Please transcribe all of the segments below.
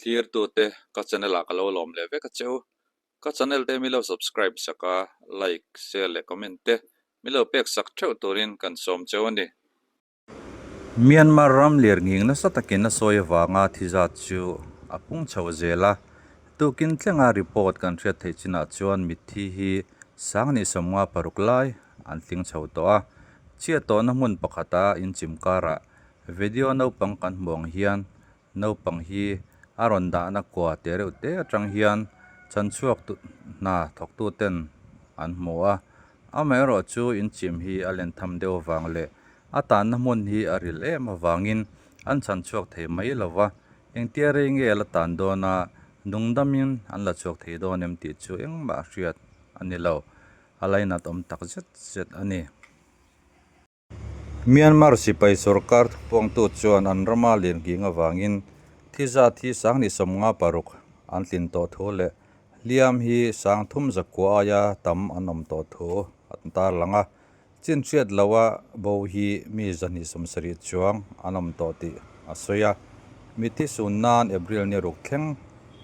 Thlirtute ka channel ah ka lo lawm leh vek a che u. Ka channel te mi lo subscribe sak a, like, share leh comment te mi lo pek sak theuh turin kan sawm cheu a ni. Myanmar ram lirnghing nasa takin a sawi avanga thi zat chu a pung chho zel a, tukin thlenga report kan hriat theih chinah chuan mitthi hi Sangni 56 lai an tling chho tawh a, chhiat tawhna hmun pakhata inchim karah video naupang kan hmuh ang hian naupang hi a rawn dahna kua te reuh te atang hian chanchhuak hna thawktuten an hmu a, amaherawh chu inchim hi a len tham deuh avang leh a tanna hmun hi a ril em avangin an chanchhuak thei mai lo va, engtia rei nge a la tan dawn a, nungdamin an la chhuak thei dawn em tih chu engmah hriat a ni lo, a lainat awm tak zet zet a ni. Myanmar sipai sorkar thupuangtu chuan an rama lirnghing avangin thi zat hi Sangni 56 an tlin tawh thu leh hliam hi 30 zakua aia tam an awm tawh thu an tarlang a. Chin hriat loha bo hi mi 270 chuang an awm tawh tih a sawi a. Mitthi sun nan April ni ruk thleng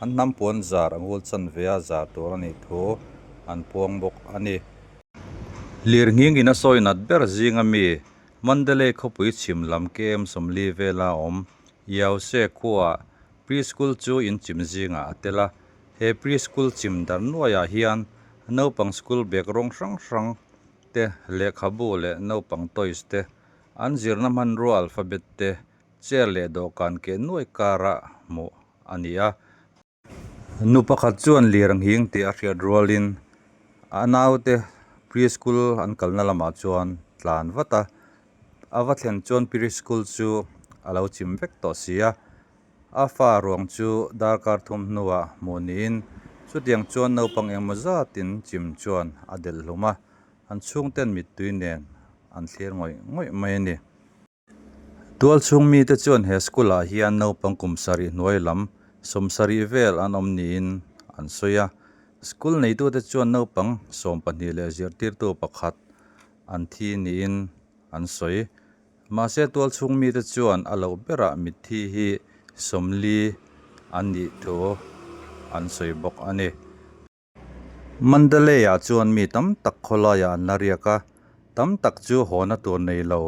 an hnam puan zar a ngul chanve a zar tur a nih thu an puang bawk a ni. Lirnghing in a sawi nat ber zinga mi Mandalay khawpui chhim lam KM 40 vela awm Yause khuaah preschool chu in chim zingah a tel a. He preschool chim dar nuaiah hian naupang school bag rawng hrang hrang te, lehkhabu leh naupang toys te, an zirna hmanrua alphabet te, chair leh dawhkan keh nuai karah hmuh a ni a. Nu pakhat chuan lir ang hing tih a hriat rualin a naute preschool an kalna lamah chuan tlan vat a, a va thlen chuan preschool chu a lo chim vek tawh si a, a fa ruang chu darkar thum hnuah hmuh niin chutiang chuan naupang engmaw zatin chim chuan a delh hlum a, an chhungten mittui nen an thlir ngawih ngawih mai a ni. Tual chhung mite chuan he school ah hian naupang kum sarih hnuai lam 70 vel an awm niin an sawi a. School neitute chuan naupang 12 leh zirtirtu pakhat an thi niin an sawi. Mahse tual chhung mite chuan a loh berah mitthi hi 40 an nih thu an sawi bawk a ni. Mandalay-ah chuan mi tam tak khawlaiah an la riak a, tam tak chu hawna tur nei lo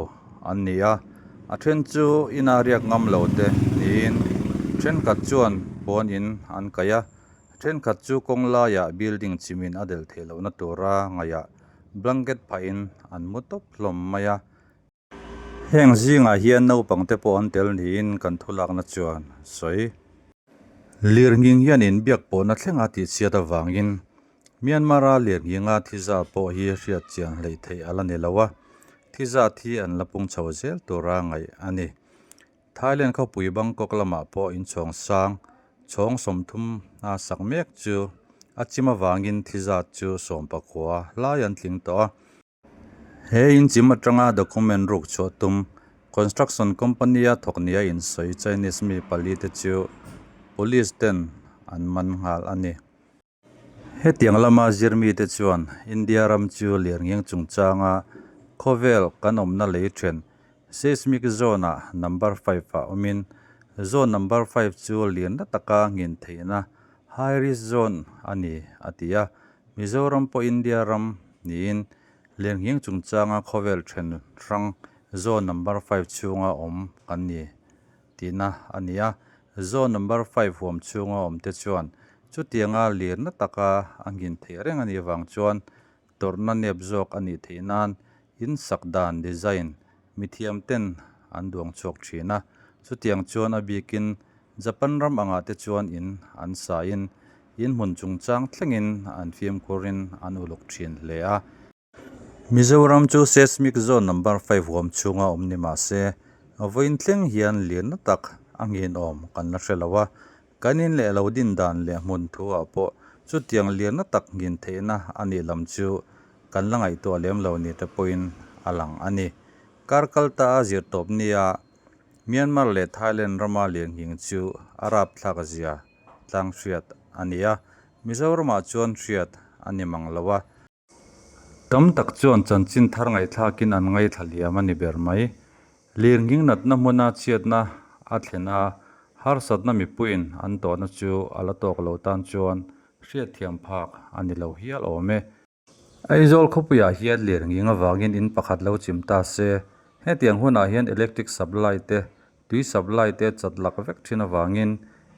an ni a, a then chu ina riak ngam lo te niin thenkhat chuan pawn in an kaih a, thenkhat chu kawng laiah building chimin a delh theih lohna tura ngaihah blanket phahin an mu tawp hlawm mai a. Heng zingah hian naupang te pawh an tel niin kan thulakna chuan sawi. Lirnghing hian inbiak pawhna thlenga tihchhiat avangin Myanmar-a lirnghinga thi zat pawh hi hriat chian hleih theih a la ni lo a, thi zat hi an la pung chho zel tura ngaih a ni. Thailand khawpui Bangkok lamah pawh inchhawng sang chhawng 30 a sak mek chu a chim avangin thi zat chu 19 lai an tling tawh a. He in chim atanga document ruk chhuah tum construction company a thawk nia insawi Chinese mi pali te chu police ten an man nghal a ni. Hetiang lama zir mite chuan India ram chu lirnghing chungchanga khawvel kan awmna lei then seismic zone ah number 5 ah awmin zone number 5 chu lian na taka nghin theihna high risk zone a ni a ti a. Mizoram pawh India ram niin lirnghing chungchanga khawvel then hrang zone number 5 chhunga awm kan ni tihna a ni a. Zone number 5 huam chhunga awm te chuan chutianga lirna taka a nghin theih reng a nih vang chuan tawrhna nep zawk a nih theih nan in sak dan design mithiam ten an duang chhuak thin a. Chutiang chuan a bikin Japan ram angah te chuan in an sa in in hmun chungchang thlengin an fimkhurin an uluk thin hle a. Mizoram chu seismic zone number 5 huam chhunga awm ni mah se, vawiin thleng hian lianna tak a nghin awm kan la hre lo a. Kan in leh lo din dan leh hmun thu ah pawh chutiang lianna tak nghin theihna a nih lam chu kan la ngaihtuah lem lo ni te pawhin a lang a ni. Kar kal ta a zir tawp nia Myanmar leh Thailand rama lirnghing chu a rapthlak zia tlang hriat a ni a, Mizoramah chuan hriat a ni mang lo a. Tam tak chuan chanchin thar ngaihthlakin an ngaithla liam a ni ber mai. Lirnghing natna hmuna chhiatna a thlen a, Harsatna mipuiin an tawhna chu a la tawk lo tan chuan hriatthiam phak a ni lo hial awm e. Aizawl khawpuiah hian lirnghing avangin in pakhat lo chim ta se, hetiang hunah hian electric supply te, tui supply te chat lak vek thin avangin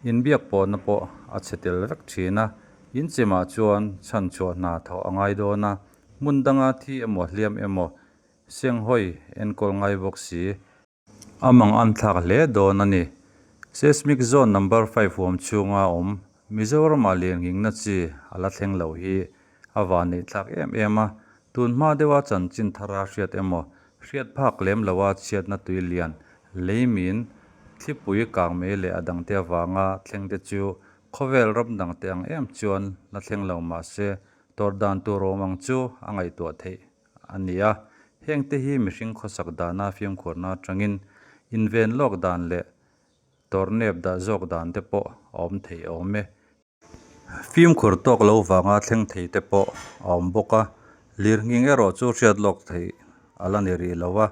inbiak pawhna pawh a chhe tel vek thin a, in chimah chuan chhanchhuah hna thawh a ngai dawn a, hmun danga thi emaw hliam emaw senghawi enkawl ngai bawk si. A mang an thlak hle dawn a ni. Seismic Zone Number 5 huam chhunga awm Mizoramah lianghingna chi a la thleng lo hi a vanneih thlak em em a, tun hma deuha chanchin thara hriat emaw hriat phak lem loa chhiatna tui lian leimin thlipui kang mai leh a dangte avanga thlengte chu khawvel ram dangte ang em chuan la thleng lo mah se tawrh dan tur awm ang chu a ngaihtuah theih a ni a, hengte hi mihring khawsak dana fimkhurna atangin inven lawk dan leh tawrhnep dah zawk dan te pawh a awm thei awm e. Fimkhur tawk lo vanga thleng thei te pawh a awm bawk a, lirnghing erawh chu hriat lawk theih a la ni rih lo a,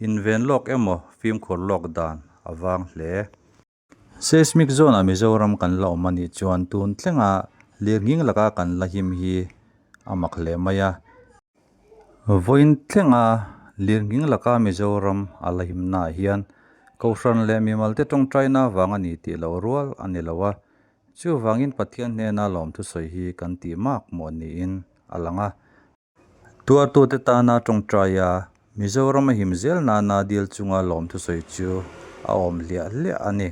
inven lawk emaw fimkhur lawk dan a vang hle. Seismic zone ah Mizoram kan la awm a nih chuan tun thlenga lirnghing laka kan la him hi a mak hle mai a. Vawiin thlenga lirnghing laka Mizoram a la himnaah hian Kohhran leh mimalte tawngtaina vang a ni tih loh rual a ni lo a, chuvangin Pathian hnena lawmthusawi hi kan tih mak mawh niin a lang a. Tuartute tana tawngtaia Mizoram a him zel nana dil chunga lawmthusawi chu a awm hliah hliah a ni.